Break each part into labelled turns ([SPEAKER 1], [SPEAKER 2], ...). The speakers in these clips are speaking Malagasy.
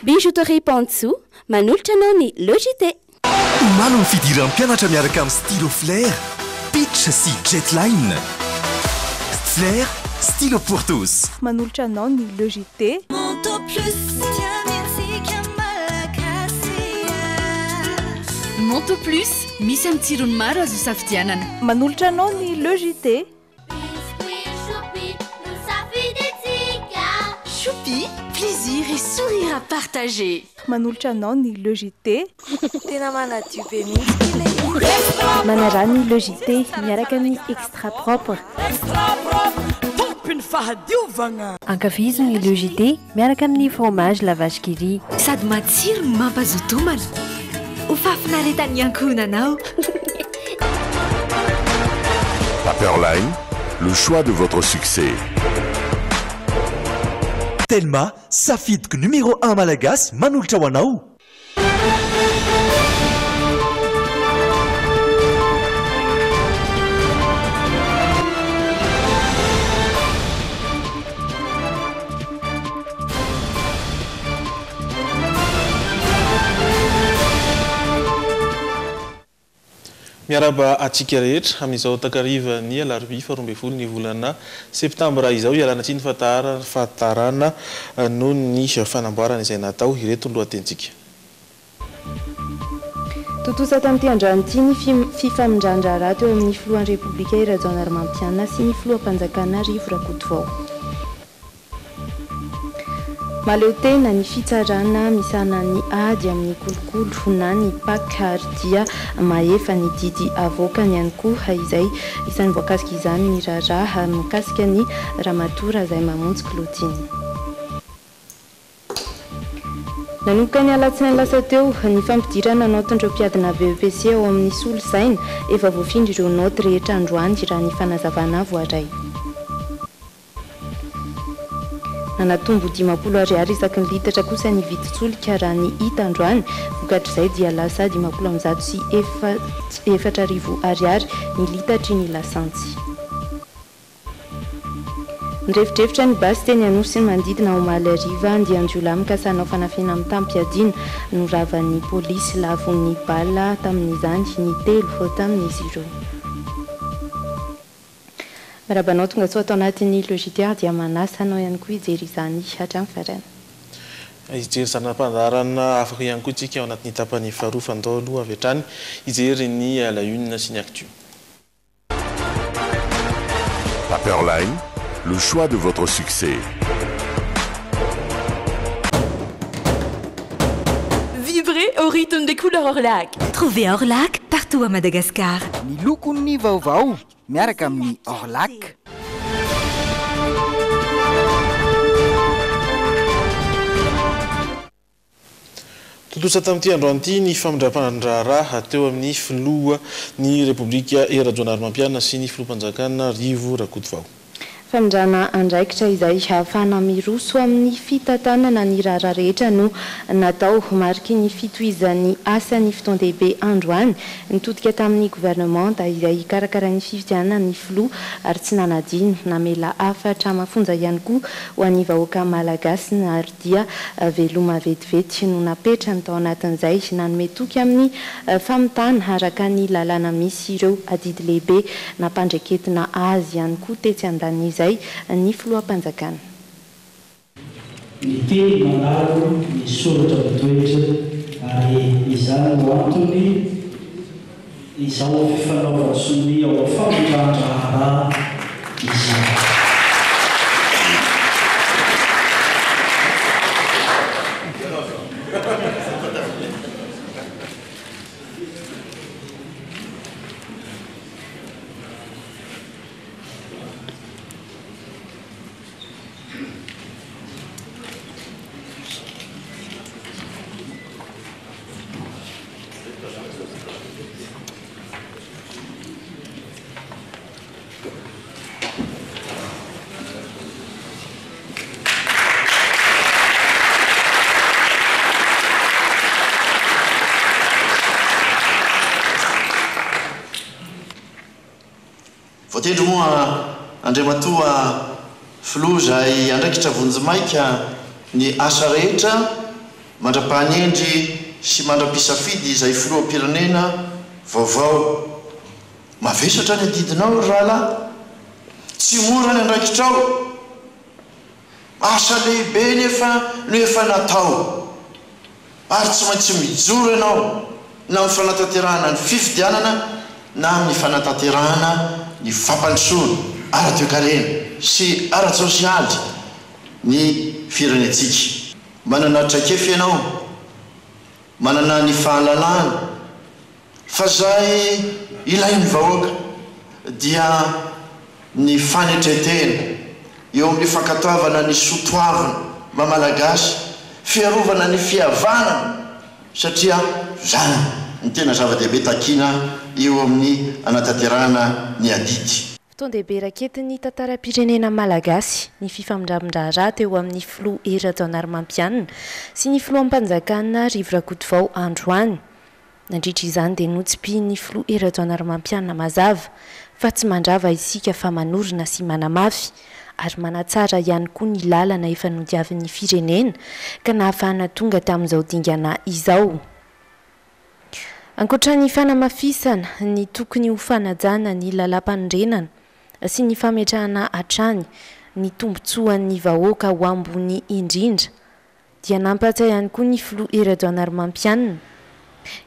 [SPEAKER 1] Bijouterie Pantsoa, manolotra anao ny Le JT.
[SPEAKER 2] Omano ny fidiran'ny mpianatra miaraka amin'ny stylo Flair, Pitch sy Jetline. Flair, stylo pour tous.
[SPEAKER 3] Manolotra anao ny Le JT.
[SPEAKER 4] Monto plus tiantsika Malagasy a.
[SPEAKER 5] Monto plus, misy amin'ny tsirony maro azo isafidianana.
[SPEAKER 3] Manolotra anao ny Le JT.
[SPEAKER 6] Biscuit Choupi no safidintsika.
[SPEAKER 5] Choupi, plaisir et sourire à partager.
[SPEAKER 3] Manolotra anao ny Le JT.
[SPEAKER 7] Tena manadio be mihitsy ilay izy.
[SPEAKER 8] Manaraha ny Le JT miaraka amin'ny Extra Propre.
[SPEAKER 9] Extra propre, tompon'ny fahadiovagna.
[SPEAKER 8] Ankafizo ny Le JT miaraka amin'ny fromage La Vache qui rit.
[SPEAKER 5] Sady matsiro no mampazoto homana. Ho fahafinaretan'ny ankohonanao.
[SPEAKER 10] Paperline, le choix de votre succès.
[SPEAKER 2] Telma, safidiko numéro un malagasy manolotra ho anao.
[SPEAKER 11] Miarahaba antsika rehetra amin'izao takariva ny alarobia faharoa ambin'ny folo ny volana septambra izao. Ialana tsiny fa tara fahatarana noho ny fanamboarana izay natao. Ireto ny lohatenintsika.
[SPEAKER 8] Tontosa tamin'ity androany ity ny fifamindran-draharaha teo amin'ny filohan'ny Repoblika Hery Rajaonarimampianina sy ny filoham-panjakana Rivo Rakotovao. Mahaleo tena ny fitsarana misahana ny ady amin'ny kolikoly na ny Pac ary dia mahefa ny didy avoakany ihany koa izay isan'ny voakasika izany ny raharaha mikasika ny Ramatoa Razaimamonjy Claudine. Nanomboka ny alatsinainy lasa teo, ny fampidirana naotin'ireo mpiadina BEPC ao amin'ny solosaina. Efa voafindry ireo naoty rehetra androany, raha ny fanazavana voaray. Nanatombo 50 ariary isaky ny litatra kosa ny vidin-tsolika raha ny hita androany. Vokatr'izay dia lasa 450 ariary ny litatry ny lasantsy. Nirefodrefotra ny basy teny Anosy sy ny manodidina omaly hariva. Andian-jiolahy mikasa hanao fanafihana mitam-piadiana no ravan'ny polisy. Lavon'ny bala tamin'izany ny telo tamin'izy ireo. Miarahaba anao tonga soa ato anatin'ny Le JT ary dia manasa anao ihany koa hijery izany hatramin'ny farany.
[SPEAKER 11] Hijery zana-pandaharana hafa ihany koa isika ao anatin'ny tapany faharoa fa ndao aloha avy hatrany hijery ny La Une sy ny Actu.
[SPEAKER 10] Paperline, le choix de votre succès.
[SPEAKER 12] Vibrez au rythme des couleurs Orlac.
[SPEAKER 5] Trouvez Orlac partout à Madagascar.
[SPEAKER 13] Ny lokon'ny vaovao miaraka amin'ny Orlac.
[SPEAKER 11] Tontosa tamin'ity androany ity ny famindram-pandraharaha teo amin'ny filoha ny Repoblika Hery Rajaonarimampianina sy ny filoham-panjakana Rivo Rakotovao.
[SPEAKER 8] Famindrana andraikitra izay ahafahana miroso amin'ny fitantanana ny raharaha rehetra no natao. Mariky ny fitohizan'ny asan'ny fotoan-dehibe androany. Nitodika tamin'ny governemanta izay hikarakara ny fifidianana ny filoha ary tsy nanadino namela hafatra mafonja ihany koa ho an'ny vahoaka malagasy ary dia veloma vetivety no napetrany tao anatin'izay nanome toky amin'ny famitana araka ny lalàna misy ireo adidy lehibe nampandreketina azy ihany koa tetsy andanin'izay ny filoham-panjakana.
[SPEAKER 14] Ny teny mandalo ny soratra mitoetra ary izany no antony izao fifanaovan-tsonia ao famindran-draharaha izao.
[SPEAKER 15] Voatendry moa Andriamatoa Filoha izay hiandraikitra vonjimaika ny asa rehetra. Mandra-pahanendry sy mandra-pisafidy izay filoham-pirenena vaovao. Mavesatra ny adidinao ry rahalahy. Tsy mora ny andraikitrao. Asa lehibe nefa no efa natao. Ary tsy maintsy mijoro ianao na amin'ny fanatanterahana ny fifidianana na amin'ny fanatanterahana ny fampandrosoana ara-toekarena sy ara-tsosialy ny firenentsika. Manana traikefa ianao, manana ny fahalalana fa izay ilain'ny vahoaka dia ny fanetren-tena eo amin'ny fankatoavana ny soa toavina maha Malagasy, fiarovana ny fihavanana satria izany no tena zava-dehibe takiana eo amin'ny hanatanterahana ny adidy.
[SPEAKER 8] Fotoan-dehibe raketin'ny tantaram-pirenena malagasy ny fifamindram-draharaha teo amin'ny filoha Hery Rajaonarimampianina sy ny filoham-panjakana Rivo Rakotovao androany. Nandritra izany dia notsipihin'ny filoha Hery Rajaonarimampianina mazava fa tsy mandrava isika fa manorina sy manamafy ary manatsara ihany koa ny lalana efa nodiavin'ny firenena ka nahafahana tonga tamin'izao dingana izao. Ankoatra ny fanamafisana ny tokony ho fanajana ny lalàmpanorenana sy ny fametrahana hatrany ny tombontsoan'ny vahoaka ho ambony indrindra dia nampahatsiahy ihany koa ny filoha Hery Rajaonarimampianina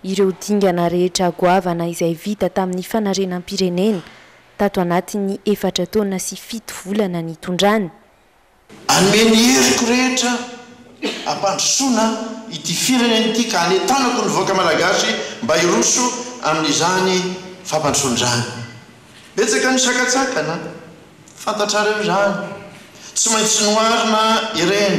[SPEAKER 8] ireo dingana rehetra goavana izay vita tamin'ny fanarenam-pirenena tato anatin'ny efatra taona sy fito volana nitondrany.
[SPEAKER 15] Hanome ny heriko rehetra hampandrosoana ity firenena ity ka hanentanako ny vahoaka Malagasy mba hiroso amin'izany fampandrosoana izany. Betsaka ny sakantsakana, fantatrareo izany. Tsy maintsy noharina ireny,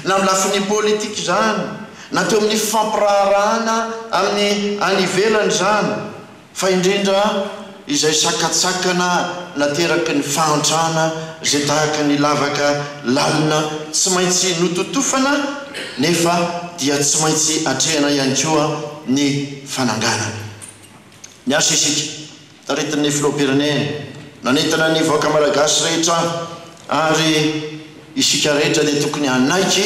[SPEAKER 15] na amin'ny lafiny politika izany, na teo amin'ny fifampiraharahana amin'ny any ivelany izany. Fa indrindra izay sakantsakana nateraky ny fahantrana izay tahaka ny lavaka lalina tsy maintsy nototofana nefa dia tsy maintsy atrehina ihany koa ny fananganana. Niasa isika, taritin'ny Filoham-pirenena, nanentana ny vahoaka Malagasy rehetra ary isika rehetra dia tokony hanaiky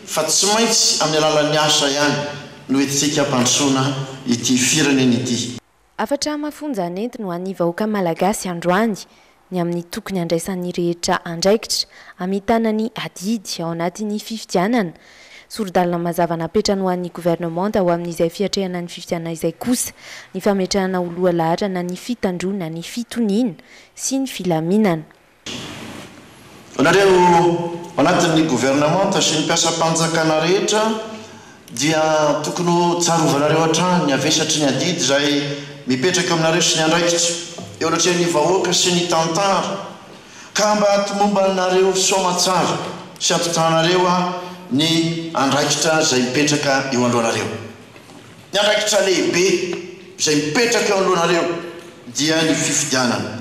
[SPEAKER 15] fa tsy maintsy amin'ny alalan'ny asa ihany no entintsika hampandrosoana ity firenena ity.
[SPEAKER 8] Hafatra mafonja nentiny ho an'ny vahoaka malagasy androany, ny amin'ny tokony handraisan'ny rehetra andraikitra hamitana ny adidy ao anatin'ny fifidianana. Sori-dalana mazava napetrany ho an'ny governemanta ho amin'izay fiatrehana ny fifidianana izay kosa ny fametrahana ho lohalaharana ny fitandroana ny fitoniana sy ny filaminana.
[SPEAKER 15] Anareo ao anatin'ny governemanta sy ny mpiasam-panjakana rehetra dia tokony ho tsarovanareo hatrany ny havesatry ny adidy izay mipetraka eo aminareo sy ny andraikitra eo anatrehan'ny vahoaka sy ny tantara ka mba hatomombanareo soamatsara sy hampitahanareo ny andraikitra izay mipetraka eo anoloanareo. Ny andraikitra lehibe izay mipetraka eo anoloanareo dia ny fifidianana.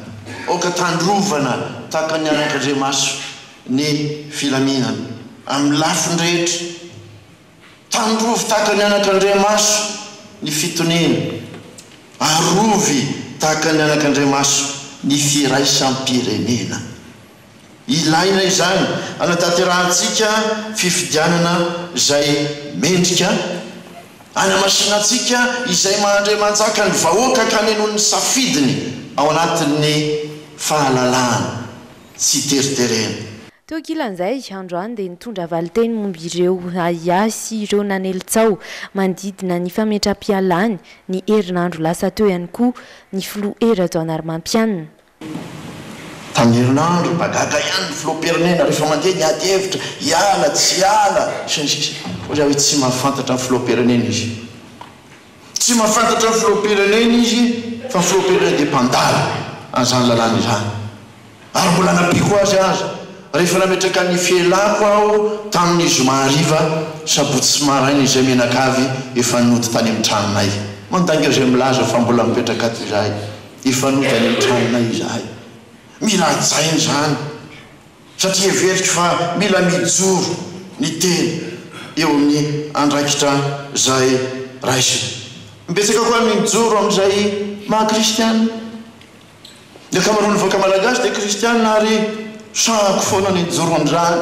[SPEAKER 15] Aoka tandrovana tahaka ny anakandriamaso ny filaminana amin'ny lafiny rehetra. Tandrovy tahaka ny anakandriamaso ny fitoniana. Arovy tahaka ny anakandriamaso ny firaisam-pirenena. Ilaina izany hanatanterahantsika fifidianana izay mendrika, hanamasinantsika izay maha Andriamanjaka ny vahoaka ka hanenoany ny safidiny ao anatin'ny fahalalahana tsy teriterena.
[SPEAKER 8] Teo ankilan'izay, androany dia nitondra valinteny momba ireo ahiahy sy ireo nanely tsaho manodidina ny fametram-pialany ny herinandro lasa teo ihany koa ny filoha Hery Rajaonarimampianina.
[SPEAKER 15] Tamin'ny herinandro, mba gaga ihany ny filoham-pirenena rehefa mandeha ny ady hevitra, hiala, tsy hiala, sy ny sisa. Hoy aho hoe tsy mahafantatra ny filoham-pirenena izy. Tsy mahafantatra ny filoham-pirenena izy fa ny filoham-pirenena dia mpandala an'izany lalàna izany. Ary mbola nampiako azy aza, rehefa nametraka ny fialako aho tamin'ny zoma hariva, sabotsy maraina izay mianakavy efa nody tany amin'ny tranonay. Mandainga izay milaza fa mbola mipetraka ato izahay. Efa nody any amin'ny tranonay izahay. Mila hajaina izany satria heveriko fa mila mijoro ny tena eo amin'ny andraikitra izay raisina. Betsaka koa ny mijoro amin'izay maha kristiana. Ny ankamaroan'ny vahoaka malagasy dia kristiana ary sahako foana ny hijoro amin'izany.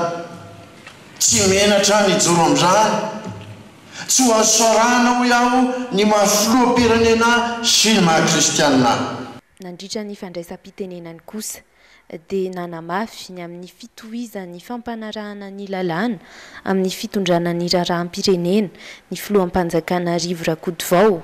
[SPEAKER 15] Tsy menatra ny hijoro amin'izany. Tsy ho azo sarahana hoy aho ny maha filoham-pirenena ahy sy ny maha kristianina ahy.
[SPEAKER 8] Nandritra ny fandraisam-pitenenany kosa dia nanamafy ny amin'ny fitohizan'ny fampanarahana ny lalàna amin'ny fitondrana ny raharaham-pirenena ny filoham-panjakana Rivo Rakotovao.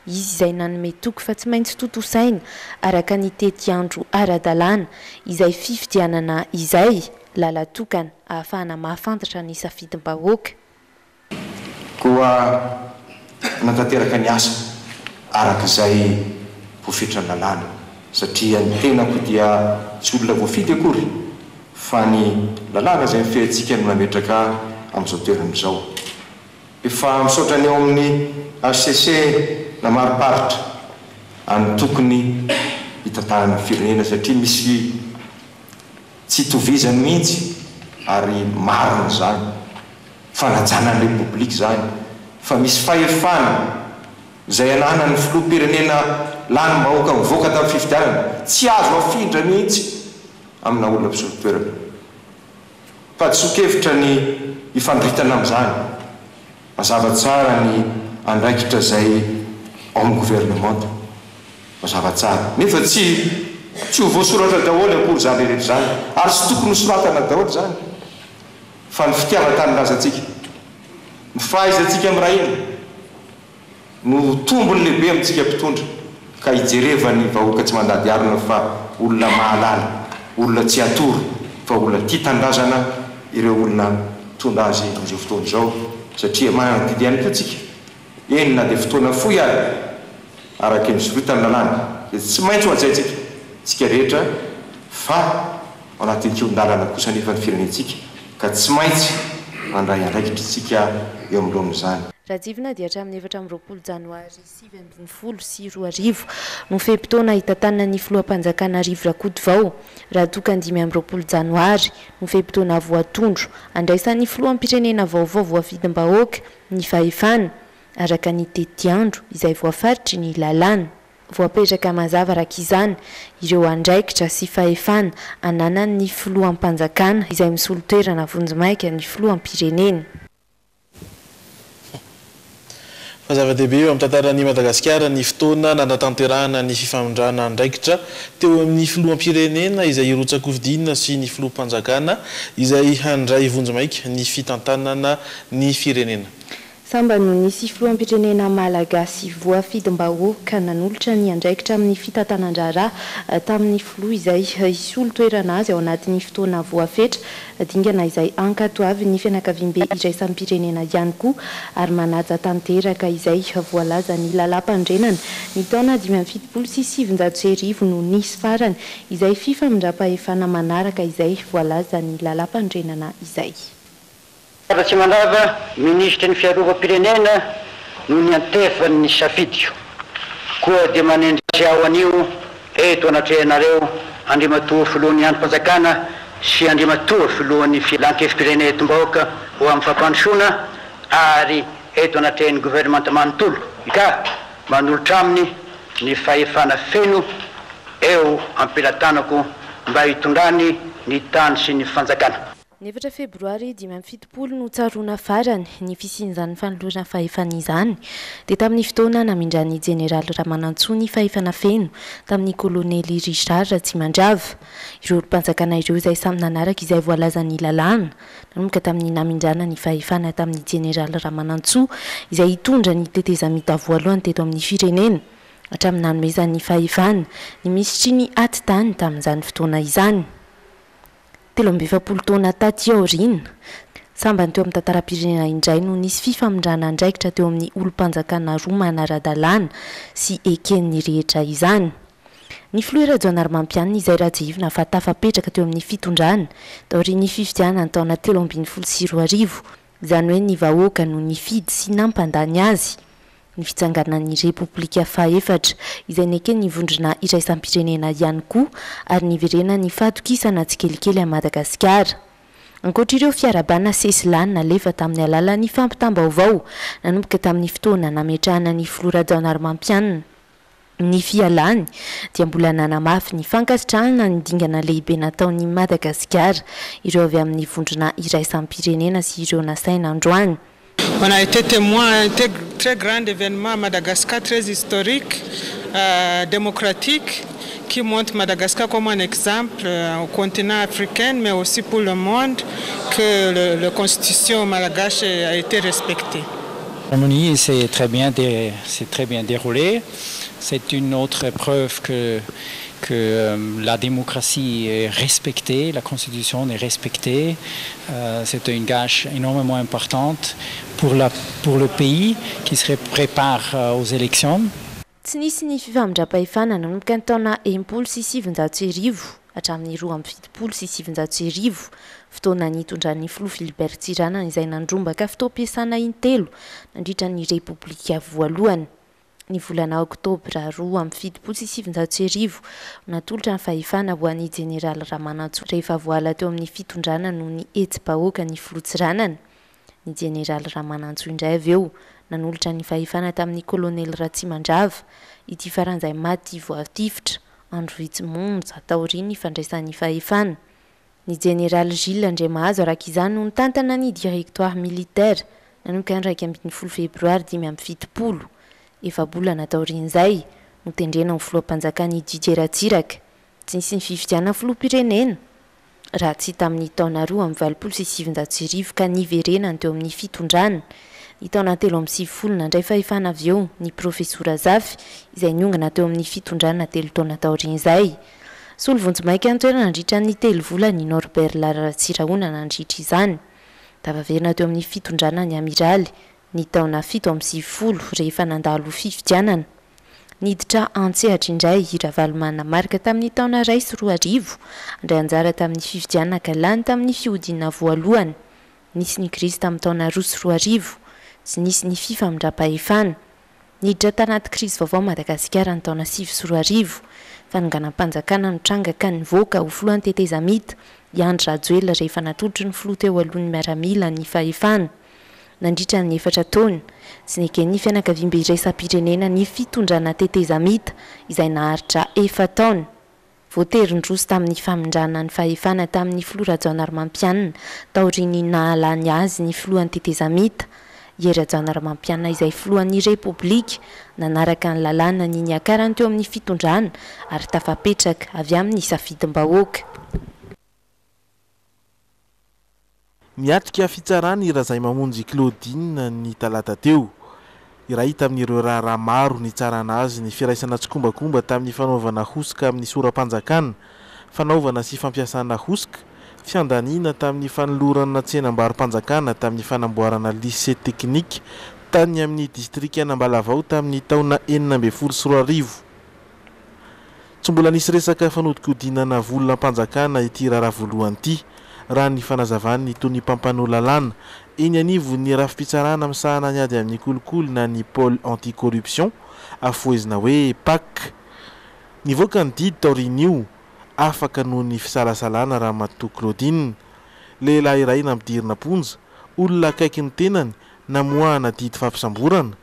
[SPEAKER 8] Izy izay nanome toky fa tsy maintsy tontosaina araka ny tetiandro ara-dalàna izay fifidianana izay, lala-tokana ahafahana mahafantatra ny safidim-bahoaka.
[SPEAKER 16] Koa hanatanteraka ny asa araka izay voafetran'ny lalàna, satria ny tenako dia tsy olona voafidy akory, fa ny lalàna izay mifehy antsika no nametraka ahy amin'izao toerana izao. Efa misaotra ny ao amin'ny hcc namariparitra any tokony hitantanana ny firenena satria misy tsy itovizany mihitsy ary marina izany, fanajana ny Repoblika izany fa misy fahefana izay ananan'ny filoham-pirenena lanim-bahoaka mivoaka tamin'ny fifidianana tsy azo afindra mihitsy amina olona mpisolo toerana. Fahadisoan-kevitra ny hifandritana amin'izany. Mazava tsara ny andraikitra izay ao amin'ny governemanta. Mazava tsara. Nefa tsy tsy ho voasoratra daholo akory izany rehetra izany. Ary tsy tokony ho soratana daholo izany. Fa ny fitiavan-tanindrazantsika, ny fahaizantsika miray hina, no tombony lehibe amintsika mpitondra ka hijerevan'ny vahoaka tsy mandady harona fa olona mahalala, olona tsy atoro fa olona tia tanindrazana ireo olona mitondra azy amin'izao fotoana izao satria manana adidy ihany koa tsika, eny na dia fotoana fohy ary araka ny soritan'ny lalàna dia tsy maintsy ho hajaintsika tsika rehetra fa ao anatin'ny kihon-dalana kosa anefa ny firenentsika ka tsy maintsy mandray andraikitra isika eo anoloan'izany.
[SPEAKER 8] Rajivina dia hatramin'ny 24 janoary 2019 no fe-potoana hitantanan'ny filoham-panjakana Rivo Rakotovao, raha toa ka ny 25 janoary no fe-potoana voatondro handraisan'ny filoham-pirenena vaovao voafidim-bahoaka ny fahefana, araka ny tetiandro izay voafaritry ny lalàna. Voapetraka mazava araka izany ireo andraikitra sy fahefana ananan'ny filoham-panjakana izay misolo toerana vonjimaika ny filoham-pirenena.
[SPEAKER 11] Fa zava-dehibe eo amin'ny tantaran'i Madagasikara ny fotoana nanatanterahana ny fifamindrana andraikitra teo amin'ny filoham-pirenena izay hirotsa-kofidina sy ny filoham-panjakana izay handray vonjimaika ny fitantanana ny firenena.
[SPEAKER 8] Sambany no nisy filoham-pirenena malagasy voafidim-bahoaka nanolotra ny andraikitra amin'ny fitantanan-draharaha tamin'ny filoha izay hisolo toerana azy ao anatin'ny fotoana voafetra, dingana izay ankatoavin'ny fianakaviambe iraisam-pirenena ihany koa ary manaja tanteraka izay voalazan'ny lalàmpanorenana. Ny taona 1975 no nisy farany izay fifamindram-pahefana manaraka izay voalazan'ny lalàmpanorenana izay.
[SPEAKER 17] Ratsimandrava, Minisitry ny Fiarovam-pirenena no niantefan'ny safidiko. Koa dia manendry azy aho anio eto anatrehanareo Andriamatoa Filohan'ny Andrim-panjakana sy Andriamatoa Filohan'ny Filankevi-pirenetim-bahoaka ho amin'ny fampandrosoana ary eto anatrehan'ny Governemanta manontolo ka manolotra aminy ny fahefana feno eo am-pelatanako mba hitondrany ny tany sy ny fanjakana.
[SPEAKER 8] Ny efatra febroary 75 no tsaroana farany ny fisian'izany fanolorana fahefana izany dia tamin'ny fotoana namindran'ny jeneraly Ramanantsoa ny fahefana feno tamin'ny kolonely Richard Ratsimandrava. Ireo olom-panjakana ireo izay samy nanaraka izay voalazan'ny lalàna nanomboka tamin'ny namindrana ny fahefana tamin'ny jeneraly Ramanantsoa izay hitondra ny tetezamita voalohany teto amin'ny firenena hatramin'ny nanomezany ny fahefana ny minisitry ny atitany tamin'izany fotoana izany. 43 taona taty aoriana, sambany teo amin'ny tantaram-pirenena indray no nisy fifamindrana andraikitra teo amin'ny olom-panjakana roa manara-dalàna sy eken'ny rehetra izany. Ny filoha Rajaonarimampianina izay raha fa tafapetraka teo amin'ny fitondrana taorian'ny fifidianana ny taona 2013, izany hoe ny vahoaka no nifidy sy nampandany azy, ny fitsanganan'ny Repoblika fahaefatra, izay neken'ny vondrona iraisam-pirenena ihany koa ary niverenan'ny fahatokisana tsikelikely an'i Madagasikara. Ankoatra ireo fiarahabana sesilany nalefa tamin'ny alalan'ny fampitam-baovao nanomboka tamin'ny fotoana nametrahana ny filoha Rajaonarimampianina ny fialany dia mbola nanamafy ny fankasitrahana ny dingana lehibe nataon'i Madagasikara ireo avy amin'ny vondrona iraisam-pirenena sy ireo nasaina androany.
[SPEAKER 18] On a été témoin à un très grand événement à Madagascar, très historique, démocratique, qui montre Madagascar comme un exemple au continent africain, mais aussi pour le monde, que la constitution malgache a été respectée.
[SPEAKER 19] La cérémonie s'est très bien, très bien déroulée. C'est une autre preuve que, que la démocratie est respectée, la constitution est respectée. C'est une gage énormément importante pour, la, pour le pays qui se prépare aux élections.
[SPEAKER 8] Tsy nisy ny fifamindram-pahefana nanomboka ny taona 1960 hatramin'ny 1972, fotoana nitondran'ny filoha Philibert Tsiranana izay nandrombaka fotoam-piasana intelo nandritra ny Repoblika voalohany. Ny volana oktobra 1972 natolotra ny fahefana ho an'ny jeneraly Ramanantsoa rehefa voala teo amin'ny fitondrana noho ny hetsi-bahoaka ny filoha Tsiranana. Ny jeneraly Ramanantsoa indray avy eo nanolotra ny fahefana tamin'ny kolonely Ratsimandrava, ity farany izay maty voatifitra andro vitsy monja taorian'ny fandraisan'ny fahefana. Ny jeneraly Gilles Andriamahazo araka izany no nitantana ny directoire militaire nanomboka ny 11 febroary 75. Efa-bolana taorian'izay, notendrena ho filoham-panjakana i Didier Ratsiraka. Tsy nisy ny fifidianana filoham-pirenena raha tsy tamin'ny taona 1982 ka niverenany teo amin'ny fitondrana. Ny taona 93 nandray fahefana avy eo ny profesora Zafy izay niongana teo amin'ny fitondrana telo taona taorian'izay. Solo vonjimaika an-toerana nandritra ny telo volana i Norbert Lala Ratsirahonana nandritra izany. Tafaverina teo amin'ny fitondrana ny amiraly ny taona 97 rehefa nandalo fifidianana. Niditra an-tsehatra indray i Ravalomanana Marc tamin'ny taona 2001, nandray anjara tamin'ny fifidianana ka lany tamin'ny fihodinana voalohany. Nisy ny krizy tamin'ny taona 2002, tsy nisy ny fifamindram-pahefana. Niditra tanaty krizy vaovao Madagasikara ny taona 2009. Fanonganam-panjakana no tranga ka nivoaka ho filohan'ny tetezamita i Andry Rajoelina rehefa natolotry ny filoha teo aloha ny miaramila ny fahefana. Nandritra ny efatra taona, tsy neken'ny fianakaviambe iraisam-pirenena ny fitondrana tetezamita izay naharitra efa-taona. Voatery niroso tamin'ny famindrana ny fahefana tamin'ny filoha Rajaonarimampianina taorian'ny nahalany azy ny filohan'ny tetezamita, Hery Rajaonarimampianina izay filohan'ny Repoblika, nanaraka ny lalàna ny niakarany teo amin'ny fitondrana ary tafapetraka avy amin'ny safidim-bahoaka.
[SPEAKER 11] Niatrika fitsarana i Razaimamonjy Claudine ny talata teo. Iray tamin'ireo raharaha maro nitsarana azy ny firaisana tsikombakomba tamin'ny fanaovana hosoka amin'ny sora-panjakana, fanaovana sy fampiasana hosoka, fiandaniana tamin'ny fanolorana tsenambaro-panjakana tamin'ny fanamboarana lycée teknika tany amin'ny distrikan'Ambalavao tamin'ny taona 2016. Tsy mbola nisy resaka fanodikodinana volam-panjakana ity raharaha voalohany ity, raha ny fanazavan'ny tonia mpampanoa lalàna eny anivon'ny rafi-pitsarana misahana ny ady amin'ny kolikoly na ny pôle anti-corruption, afohezina hoe Pac. Nivoaka ny didy taorian'io, afaka noho ny fisalasalana Ramatoa Claudine. Lehilahy iray nampidirina am-ponja, olona akaiky ny tenany, namoahana didy fampisamborana.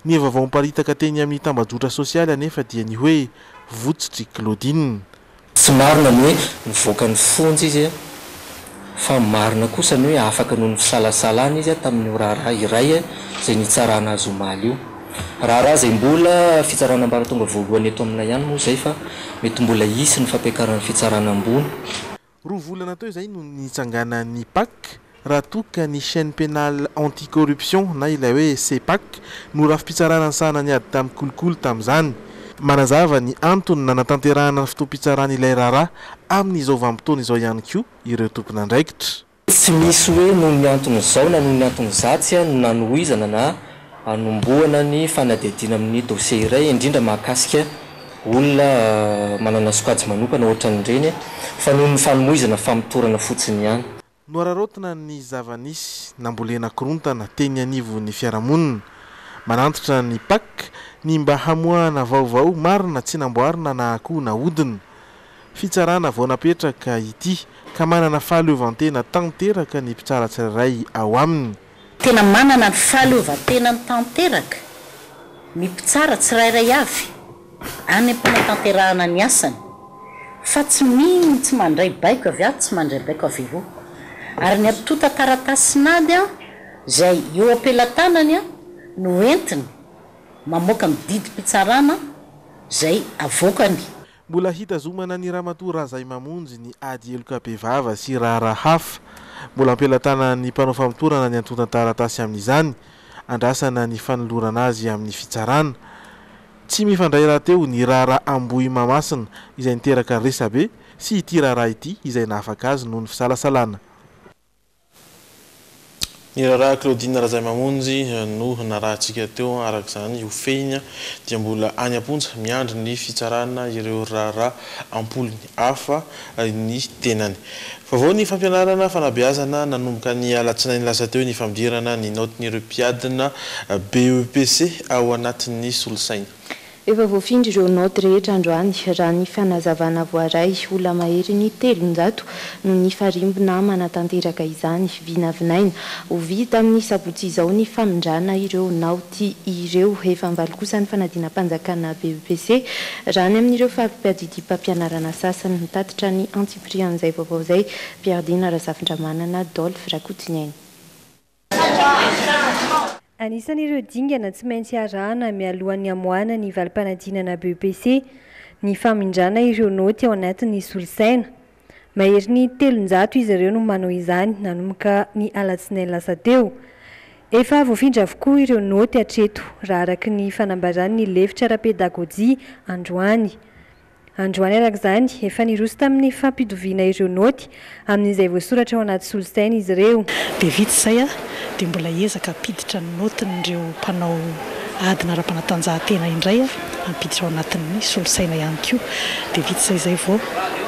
[SPEAKER 11] Ny vaovao miparitaka teny amin'ny tambajotra sosialy anefa dia ny hoe votsitr'i Claudine.
[SPEAKER 20] Tsy marina ny hoe nivoaka ny fonja izy fa marina kosa ny hoe afaka noho ny fisalasalana izy tamin'io raharaha iray izay nitsarana azy omaly io. Raharaha izay mbola fitsarana ambaratonga voalohany eto aminay ihany moa izay fa mety mbola hisy ny fampiakarana ny fitsarana ambony.
[SPEAKER 11] Roa volana teo izay no nitsanganan'ny Pac, raha toa ka ny Chaîne pénale anti-corruption na ilay hoe CPAC no rafi-pitsarana nisahana ny ady tamin'ny kolikoly tamin'izany. Manazava ny antony nanatanterahana ny fotoam-pitsarana ilay raharaha amin'izao vanim-potoana izao ihany koa ireo tompon'andraikitra.
[SPEAKER 20] Tsy misy hoe noho ny antony izao na noho ny antony izatsy no nanohizana na hanombohana ny fanadihadiana amin'ny dossier iray, indrindra mahakasika olona manana sokajy manokana ohatran'ireny, fa noho ny fanohizana famotorana fotsiny ihany.
[SPEAKER 11] Noararaotina ny zava-nisy nambolena korontana teny anivon'ny fiarahamonina. Manantitra ny Pac ny mba hamoahana vaovao marina tsy namboarina na akoho nahodina. Fitsarana vao napetraka ity ka manana fahaleovantena tanteraka ny mpitsara tsirairay ao aminy.
[SPEAKER 21] Tena manana ny fahaleovantenany tanteraka ny mpitsara tsirairay avy any am-panatanterahana ny asany fa tsy mino tsy mandray baiko avy atsy tsy mandray baiko avy eroa. Ary ny antontan-taratasin'ady an! izay eo am-pelatanany no entiny mamoaka ny didim-pitsarana izay avoakany.
[SPEAKER 11] Mbola hitazomana ny Ramatoa Razaimamonjy ny ady heloka bevava sy raharaha hafa. Mbola am-pelatanan'ny mpanao famotorana ny antontan-taratasy amin'izany. Andrasana ny fanolorana azy amin'ny fitsarana. Tsy mifandray rahateo ny raharaha Ambohimahamasina izay niteraka resabe sy ity raharaha ity izay nahafaka azy noho ny fisalasalana. Ny raharaha Claudine Razaimamonjy no narahantsika teo araka izany ho fehiny dia mbola any am-ponja miandry ny fitsarana ireo raharaha am-polony hafa ny tenany. Vaovao ny fampianarana fanabeazana nanomboka ny alatsinainy lasa teo ny fampidirana ny naotin'ireo mpiadina BEPC ao anatin'ny solosaina.
[SPEAKER 8] Efa voafindry ireo naoty rehetra androany, raha ny fanazavana voaray. Olona maherin'ny 300 no nifarimbona manatanteraka izany. Vinavinaina ho vita amin'ny sabotsy izao ny famindrana ireo naoty ireo. Efa mivaly kosa ny fanadinam-panjakana BEPC, raha any amin'ireo fari-piadidiam-pampianarana sasany. Mitatitra ny antsipirian'izay vaovao izay Pierre Dina Razafindramanana, Dolph Rakotoniaina.
[SPEAKER 1] Anisan'ireo dingana tsy maintsy arahana mialohan'ny hamoahana ny valim-panadinana BEPC ny famindrana ireo naoty ao anatin'ny solosaina. Maherin'ny 300 izy ireo no manao izany nanomboka ny alatsinainy lasa teo. Efa voafindra avokoa ireo naoty hatreto raha araka ny fanambaran'ny lefitra ara-pedagojia androany. Androany araka izany, efa niroso tamin'ny fampitoviana ireo naoty amin'izay voasoratra ao anaty solosaina izy ireo.
[SPEAKER 22] Dia vita izay dia mbola hiezaka hampiditra ny naotin'ireo mpanao adina ara-panatanjahantena indray hampiditra ao anatin'ny solosaina ihany koa. Dia vita izay izay vao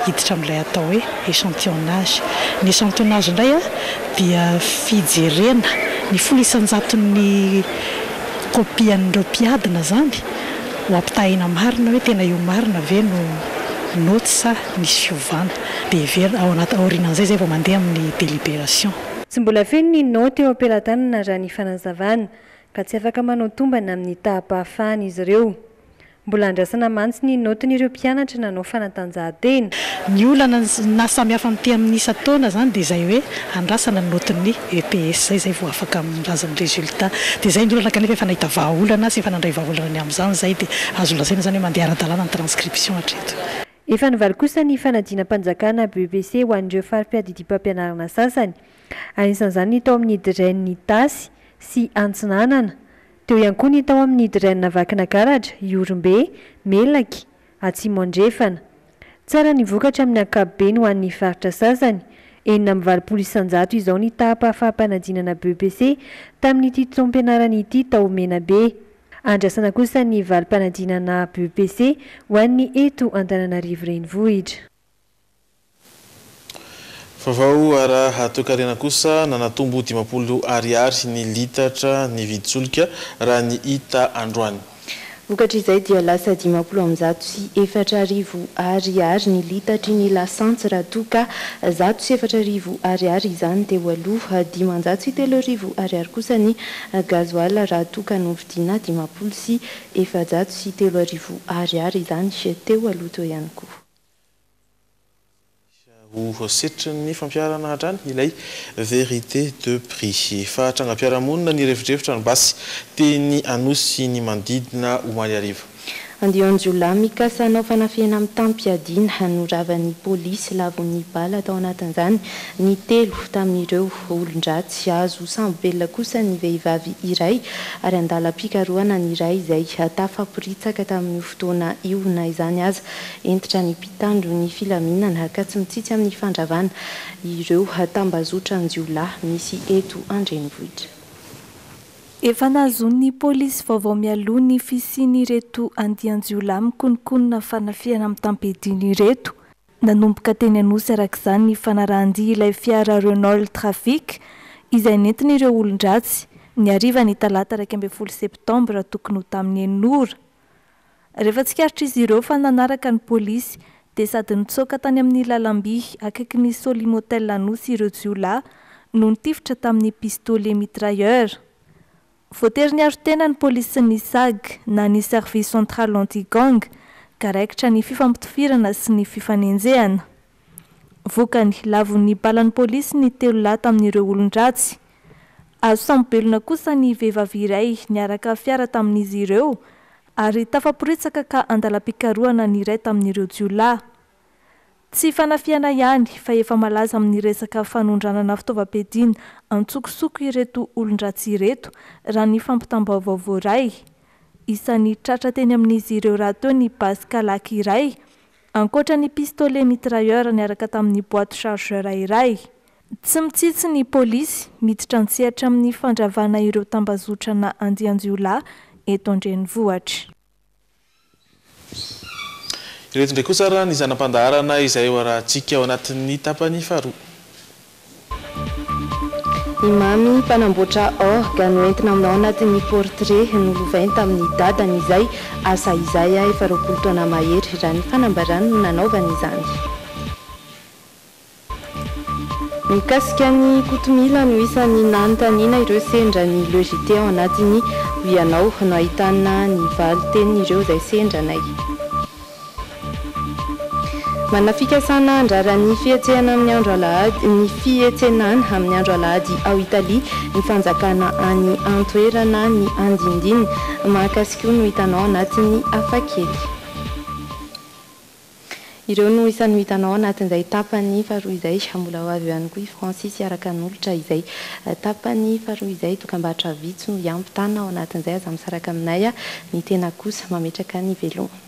[SPEAKER 22] hiditra amin'ilay atao hoe échantillonnage. Ny échantillonnage indray dia fijerena ny 10 isan-jaton'ny kopian'ireo mpiadina izany Ho ampitahaina marina hoe tena io marina ve no naoty sa nisy fiovana. Dia heverina ao anaty aorianan'izay izay vao mandeha amin'ny délibération.
[SPEAKER 1] Tsy mbola feno ny naoty eo am-pelatanana raha ny fanazavana, ka tsy afaka manao tombana amin'ny taham-pahafahana izy ireo. Mbola andrasana mantsy ny naotin'ireo mpianatra nanao fanatanjahantena.
[SPEAKER 22] Ny olana naha samy hafa amin'ity amin'ny isan-taona izany dia izay hoe andrasana ny naotin'ny EPS izay izay vao afaka milaza ny résultat. Dia izay ny olana kanefa efa nahita vahaolana sy efa nandray vahaolana ny amin'izany izay dia azo lazaina izany hoe mandeha ara-dalàna ny transcription hatreto.
[SPEAKER 1] Efa nivaly kosa ny fanadinam-panjakana BEPC ho an'ireo fari-piadidiam-pampianarana sasany. Anisan'izany ny tao amin'ny DREN Itasy sy Antsinanana. Teo ihany koa ny tao amin'ny DREN Vakinakaratra, Ihorombe, Melaky, Atsimo Andrefana. Tsara ny vokatra amin'ny ankapobeny ho an'ny faritra sasany. 86% izao ny taham-pahafaham-panadinana BEPC tamin'ity taom-pianarana ity tao Menabe. Andrasana kosa ny valim-panadinana BEPC ho an'ny eto Antananarivo Renivohitra.
[SPEAKER 11] Vaovao ara-toekarena kosa, nanatombo 50 ariary ny litatra ny vidin-tsolika raha ny hita androany.
[SPEAKER 8] Vokatr'izay dia lasa 40 50 ariary ny litatry ny lasantsy raha toa ka 104 ariary izany teo aloha. 503 ariary kosa ny gazoala raha toa ka novidiana 30 400 ariary izany teo aloha teo ihany koa.
[SPEAKER 11] Ho setrin'ny fampiharana hatrany ilay vérité de prix. Fa trangam-piarahamonina nirefodrefotra ny basy teny Anosy ny manodidina omaly hariva.
[SPEAKER 8] Andian-jiolahy mikasa hanao fanafihana mitam-piadiana no ravan'ny polisy lavon'ny bala tao anatin'izany ny telo tamin'ireo olon-dratsy. Azo sambo-belona kosa ny vehivavy iray ary andalam-pikarohana ny iray izay tafaporitsaka tamin'io fotoana io. Na izany aza, hentitra ny mpitandro ny filaminana ka tsy mitsitsy amin'ny fandravana ireo tambazotran-jiolahy misy eto an-drenivohitra.
[SPEAKER 3] Efa nahazoan'ny polisy vaovao mialoha ny fisian'ireto andian-jiolahy mikononkonona fanafihana mitam-piadiana ireto. Nanomboka teny Anosy araka izany ny fanarahan-dia ilay fiara Renault Trafic izay nentin'ireo olon-dratsy ny harivan'ny talata 11 septambra tokony ho tamin'ny enina ora. Rehefa tsikaritr'izy ireo fa nanaraka ny polisy dia sady nitsoaka tany amin'ny lalamby akaikin'ny Solimotel Anosy ireo jiolahy no nitifitra tamin'ny pistolet mitrailleur. Voatery niaro tena ny polisin'ny SAG na ny Service Central Anti-Gang ka raikitra ny fifampitifirana sy ny fifanenjehana. Vokany, lavon'ny balan'ny polisy ny telo lahy tamin'ireo olon-dratsy. Azo sambo-belona kosa ny vehivavy iray niaraka fiara tamin'izy ireo ary tafaporitsaka ka andalam-pikarohana ny iray tamin'ireo jiolahy. Tsy fanafihana ihany fa efa malaza amin'ny resaka fanondranana fitaovam-piadiana antsokosoko ireto olon-dratsy ireto raha ny fampitam-baovao voaray. Isan'ny tratra teny amin'izy ireo rahateo ny basy kalaky iray, ankoatra ny pistolet mitrailleur niaraka tamin'ny boite chargeur iray. Tsy mitsitsy ny polisy, miditra an-tsehatra amin'ny fandravana ireo tambazotrana andian-jiolahy eto an-drenivohitra.
[SPEAKER 11] Ireto indray kosa ary ny zana-pandaharana izay ho arahantsika ao anatin'ny tapany faharoa.
[SPEAKER 8] I Mamy, mpanamboatra orgue, no entina aminao anatin'ny portrait nolovainy tamin'ny dadany izay asa izay efa 20 taona mahery raha ny fanambarany no nanaovany izany. Mikasika an'i Kotomila no isan'ny nanontaniana ireo sendra ny Le JT ao anatin'ny Ho Ianao no ahitana ny valin-tenin'ireo izay sendra anay. Manana fikasana handrara ny fihetsehana amin'ny andro alahady ny fihetsenana amin'ny andro alahady ao Italia ny fanjakana any an-toerana ny andinindininy mahakasika io no hitanao anatin'ny hafakely. Ireo no isan'ny ho hitanao anatin'izay tapany faharoa izay. Mbola ho avy eo ihany koa i Francis hiaraka hanolotra izay tapany faharoa izay. Dokambarotra vitsy no hiampitana ao anatin'izay. Aza misaraka aminay. Ny tena kosa mametraka ny veloma.